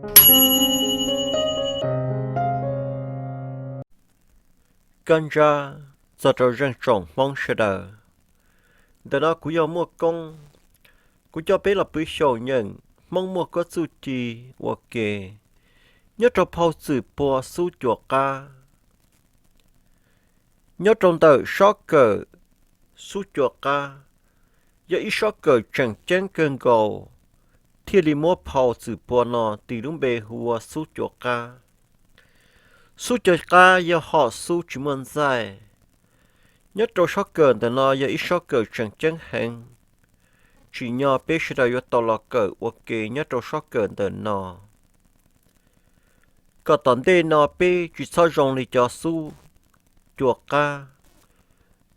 Kab ntsab txog rau zeej tsoom Hmoob sawv daws. Ntawm no kuv yog Muaj Koob, kuv coj peb los pw xyaum nyeem Hmoob muaj koj txuj ci ua ke nyob rau phau Txwm Pua Xub Cua Qab. Nyob rau ntawm sob kawm Xub Cua Qab, yog ib sob kawm tseem ceeb kawg nkaus, thiaj li muab phau Txwm Pua no tis lub npe hu ua Xub Cua Qab. Xub Cua Qab yog hom xub tsis muaj ntxaij. Nyob rau sob kawm ntawm no yog ib sob kawm tseem ceeb heev, tsim nyog peb sawv daws yuav tau los kawm ua ke nyob rau sob kawm ntawm no, kom tom ntej no peb tsis txhob zoo li cov xub cua qab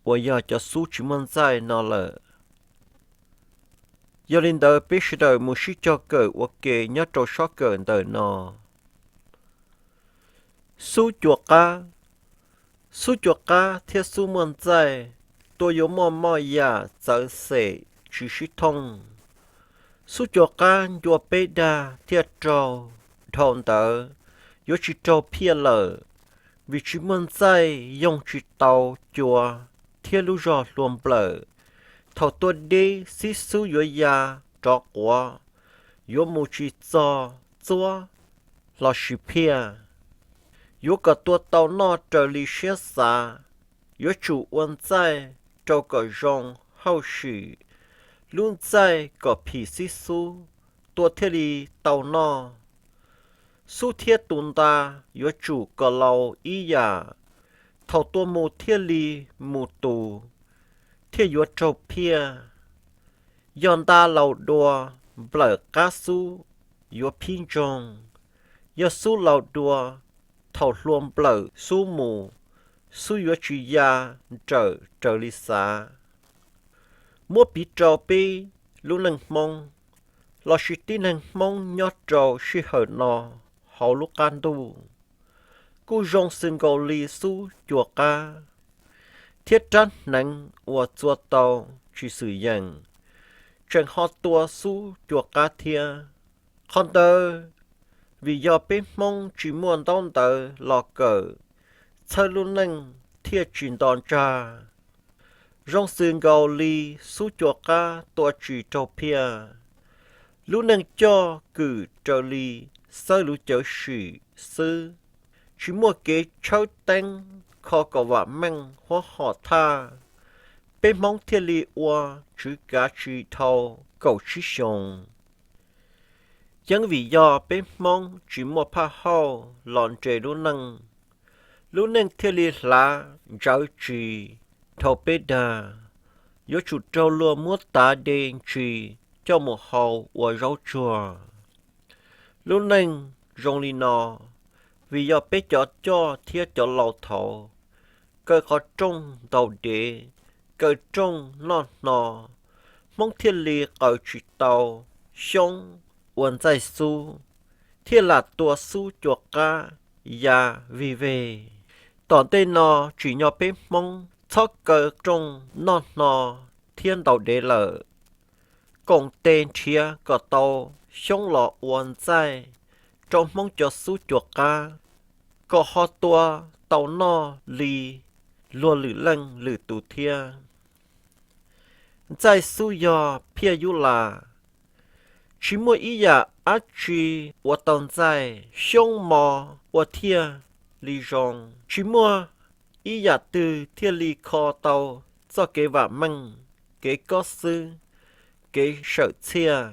uas yog cov xub tsis muaj ntxaij no lawm. Yog li ntawd peb sawv daws mus sib cog kawm ua ke nyob rau sob kawm ntawm no. Xub cua qab. Xub cua qab thiab xub muaj ntxaij tuaj yuav muaj moj yam txawv xem tsis sib thooj. Xub cua qab ncua peb dag thiaj raug, dhau ntawd yuav tsis raug phiaj lawm, vim tsis muaj ntxaij yoog tsis tau cua thiab lub zog hlua nplawm. Thaum tua deb xib xub yuav ya rov quav, yuav mus tsis txog txuab lossis phiaj. Yuav kom tua tau noj raws li siab xav, yuav tsum ua ntxaij rau kom zoo hauj sim, lub ntxaij kom phim xib xub, tua thiaj li tau noj. Xub thiab tus nta yuav tsum kom laus ib yam, thaum tua mus thiaj li mus tus, thiaj yuav raug phiaj. Yog nta laus dua, nplawm qab xub yuav phib ntsoog. Yog xub laus dua, thaum hlua nplawm xub mus, xub yuav tsis ya nrawm raws li xav. Muab piv rau peb lub neej Hmoob, lossis tib neeg Hmoob nyob rau sij hawm no hauv lub qab ntuj, kuj zoo xws nkaus li xub cua qab, thiab rab hneev uas txua tau tsis xwm yeem, tseem ho tua xub cua qab thiab. Qhov ntawd, vim yog peb Hmoob tsis muaj ntaub ntawv los kawm, txhawb lub neej thiaj tsis nto ntsag. Zoo xws nkaus li xub cua qab tua tsis raug phiaj, lub neej coj kwm raws li xawb luv cawv sim xwb, tsis muaj kev tshawb teeb kho kom vam meej huab hom thaj, peb Hmoob thiaj li ua tswv kav tsis dhau kaum tsib xyoos. Yeeb vim yog peb Hmoob tsis muaj phaj hauj los nres lub neej, lub neej thiaj li hlav ntsawv tsis dhau peb dag, yuav tsum raug luag muab tav de ntsis coj mus hau ua zaub tsuag. Lub neej zoo li no, vim yog peb cov coj thiab cov laus thaud, kaw qhov rooj ntaus dev, kaw rooj noj hno, Hmoob thiaj li qaws tsis tau xyoob ua ntxaij xub, thiaj lam tua xub cua qab ya vij veg. Tom ntej no tsim nyog peb Hmoob txhob kaw rooj noj hno thiab ntaus dev lawm, koom tes nrhiav kom tau xyoob los ua ntxaij rau Hmoob cov xub cua qab, kom ho tua tau noj li luag lwm leej lwm tus thiab. Ntxaij xub yog phiaj yub las, tsis muaj ib yam dab tsi ua tau ntxaij, xyoob mos ua thiaj li zoo, tsis muaj ib yam twg thiaj li kho tau txoj kev vam meej, kev kob xwb, kev sawm txhiaj.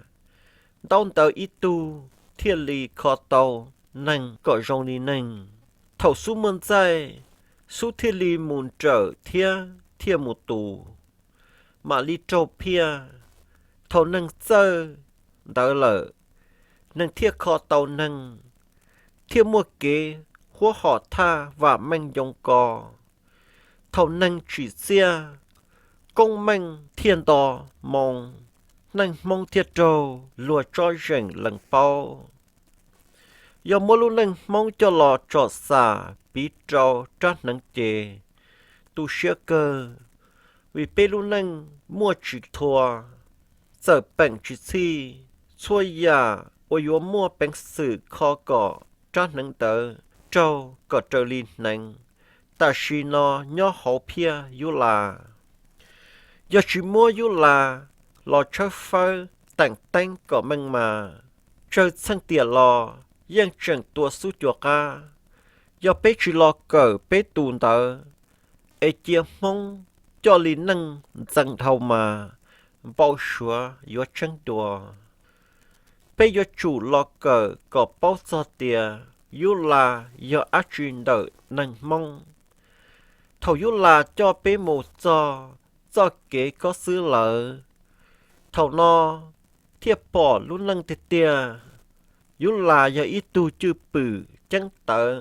Ntaub ntawv ib tug thiaj li kho tau neeg kom zoo li neeg. Thaum xub muaj ntxaij, xub thiaj li mus nrawm thiab thiaj mus tus, mam li raug phiaj. Thaum neeg txawj ntawd lawm, neeg thiaj kho tau neeg, thiaj muaj kev huab hom thaj vam meej yoo ko. Thaum neeg tsim txiaj, koob meej thiaj nto moo, neej Hmoob thiaj raug luag tsob zeem lees paub. Yog muab lub neej Hmoob coj los tsom xam piv rau rab hneev ces tu siab kawg, vim peb lub neej muaj tsis txhua, txawm peem tsis txhij, txhua yam uas yuav muaj peev xwm kho kom rab hneev ntawd raug kom raws li hneev tam sim no nyob hauv phiaj Yub Las. Yog tsis muab Yub Las los tshawb fawb teem teeb kom meej mas, tsawg txheej tiam los yeej tseem tua xub cua qab. Yog peb tsis los kawm peb tus ntawd, es cia Hmoob coj li neej ntxeev dhau mas, npau suav yuav tseeb dua. Peb yuav tsum los kawm kom paub txog tias Yub Las yog dab tsi ntawm neeg Hmoob. Thaum Yub Las coj peb mus txog txoj kev kob xwb lawm, thaum no thiaj pom lub neej tiag tiag. Yub Las yog ib tug cwj pwm ceeb tawv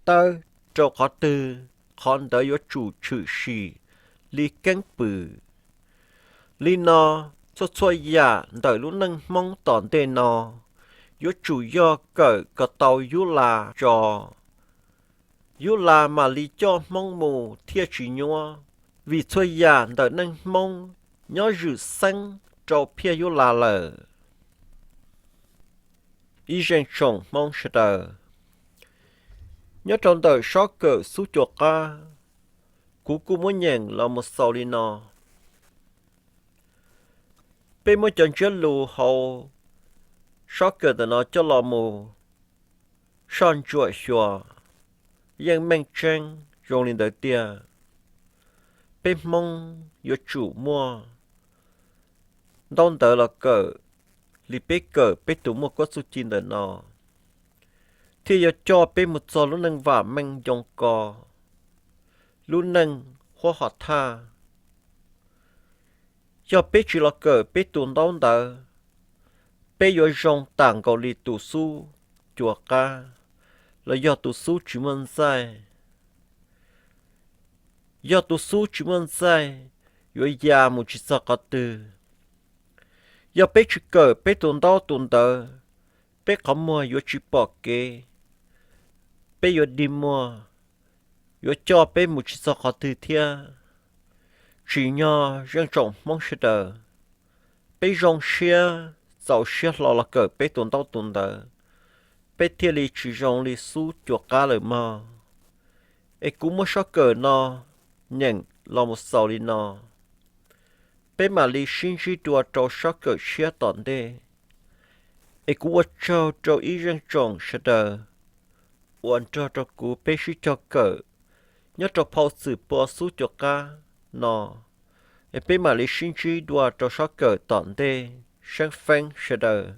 tawb rau qhov twg, qhov ntawd yuav tsum tshwm sim li keeb pwm. Li no, txhua txhua yam ntawm lub neej Hmoob tom ntej no yuav tsum yog kawm kom tau Yub Las tso, Yub Las mam li coj Hmoob mus thiaj tsis nyuab, vim txhua yam ntawm neej Hmoob nyob zwm xeeb rau phiaj Yub Las lawm. Ib zeej tsoom Hmoob sawv daws, nyob rau ntawm sob kawm xub cua qab, kuv kuj muab nyeem los mus xaus li no. Peb muab cov ntsiab lus hauv sob kawm ntawm no coj los mus soj ntsuam xyuas, yeej meej tseeb zoo li ntawd tiag. Peb Hmoob yuav tsum muaj ntaub ntawv los kawm li peb kawm peb tus muaj kuab txuj ci ntawm no, thiaj yuav coj peb mus txog lub neej vam meej yoo ko, lub neej huab hom thaj. Yog peb tsis los kawm peb tus ntaub ntawv, peb yuav zoo tam nkaus li tus xub cua qab, los yog tus xub tsis muaj ntxaij. Yog tus xub tsis muaj ntxaij, yuav ya mus tsis txog qhov twg. Yog peb tsis kawm peb tus ntaub tus ntawv, peb qhov muag yuav tsis pom kev, peb yuav dig muag, yuav coj peb mus tsis txog qhov twg thiab. Tsim nyog zeej tsoom Hmoob sawv daws, peb zoo siab txaus siab hlo los kawm peb tus ntaub tus ntawv, peb thiaj li tsis zoo li xub cua qab lawm mog. Es kuv muab sob kawm no nyeem los mus xaus li no. Peb mam li sib ntsib dua rau sob kawm tshiab tom ntej. Es kuv ua tsaug rau ib zeej tsoom sawv daws uas nrog rau kuv peb sib cog kawm nyob rau phau Txwm Pua Xub Cua Qab no. Es peb mam li sib ntsib dua rau sob kawm tom ntej, seeb feeb sawv daws.